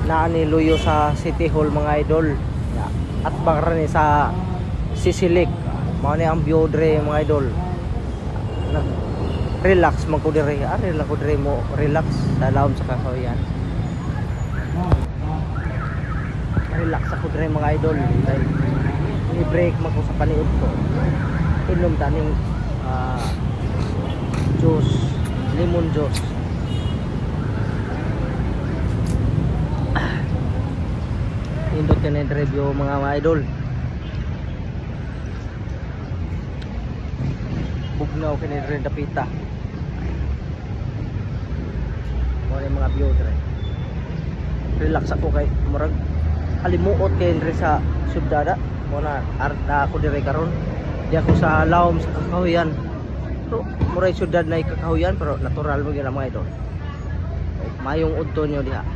Naa ni luyo sa City Hall, mga idol. Ya, at ra ni sa Sisilik. Mao ni ang view dre, mga idol. Nag relax man ko dire. Ari lang ko dire mo relax sa lawom sa kakahuyan. Relax ako dire, mga idol. Dahil ni-break man ko sa paniud ko. Inom taning juice, lemon juice. Nindot ka na review, mga idol. Bugnaw kini rin dapita. Mo ni mga view dire. Relax ako kay murag alimuot kay diri sa syudad. Mo na arda ako dire karon. Di ako sa lawom sa kakahuyan. Pero muray syudad na kakahuyan, pero natural mo gyud, mga idol. Mayong udto nyo diha.